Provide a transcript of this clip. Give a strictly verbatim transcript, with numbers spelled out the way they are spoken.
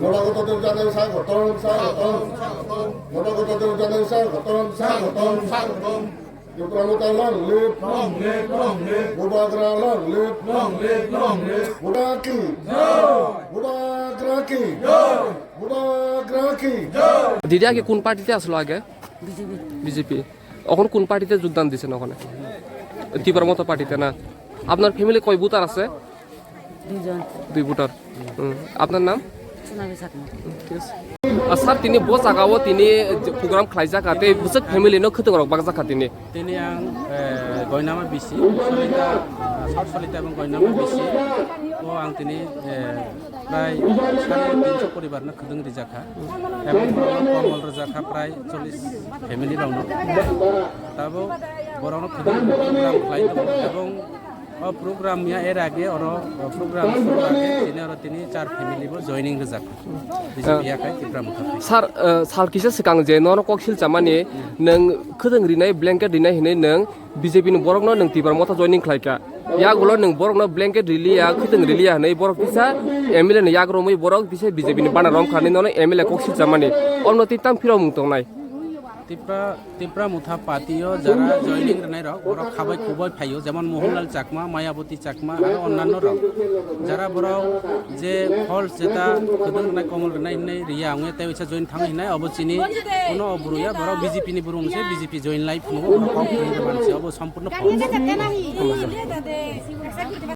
Nobagatoদের জানাই স্বাগতম, স্বাগতম। Nobagatoদের জানাই স্বাগতম, স্বাগতম, স্বাগতম। Tipra Motha long live, long live, long live. Bubagra long live, long live, long live. Bubagra ki jai. Bubagra ki jai. Bubagra ki jai. দিদি আগে কোন পার্টিতে আসলো আগে? বিজেপি। বিজেপি। এখন কোন পার্টিতে যোগদান দিছেন ওখানে? ত্রিপুরা মথা পার্টিতে না? আপনার ফ্যামিলি কয় ভোটার আছে? দুইজন। দুই ভোটার। হুম। আপনার নাম? সোনালী চাকমা। ঠিক আছে। আর স্যার, তিনি বো জায়গাও তিনি যে প্রোগ্রাম খাইজাকা, তে বুঝে ফ্যামিলি নো খেতে করক বাগজাকা তিনি। Tini ang, eh, Goinama bisi, Solita, ah, South Solita ebong Goinama bisi o ang tini, eh, prai sare tinso poribar no khwdwng rijak kha. Ebong borok no komol rijak kha prai chollish family rok no. Tabo borok no khwdwng program khlai tongo ebong o program ya er age oro, o program suru age tini oro tini char family bo joining rijak kha. B J P ya khai Tipra Motha khai. Sir, eh, sal kisa swkang je nono kok silchamani nwng khwdwng rinai blanket rinai hinwi nwng B J P ni borokno nwng Tipra Motha joining khlaikha. Yagulo nwng borokno blanket riliya, khwtwng riliya hwnwi borok kisa M L A ni yak romwi borok kisa B J P ni bana romkha hinwi nono M L A kok silchamani. Omno twi tang phirokmung tongnai. Tipra, Tipra Motha Party o jara joining rwnai rok borok khabai khuboi phaio, jemon Mohanlal Chakma, Mayawati Chakma aro onnanno rok. Jara borok je false jeta khwdwng rwnai, komol rwnai hinwi riya wngwi tei waisa join thangwi hinai obo chini kuno o bwrwi ya borok B J P ni bwrwi se B J P join lai phunukgo borok kok phunukgo manse obo sompurno false.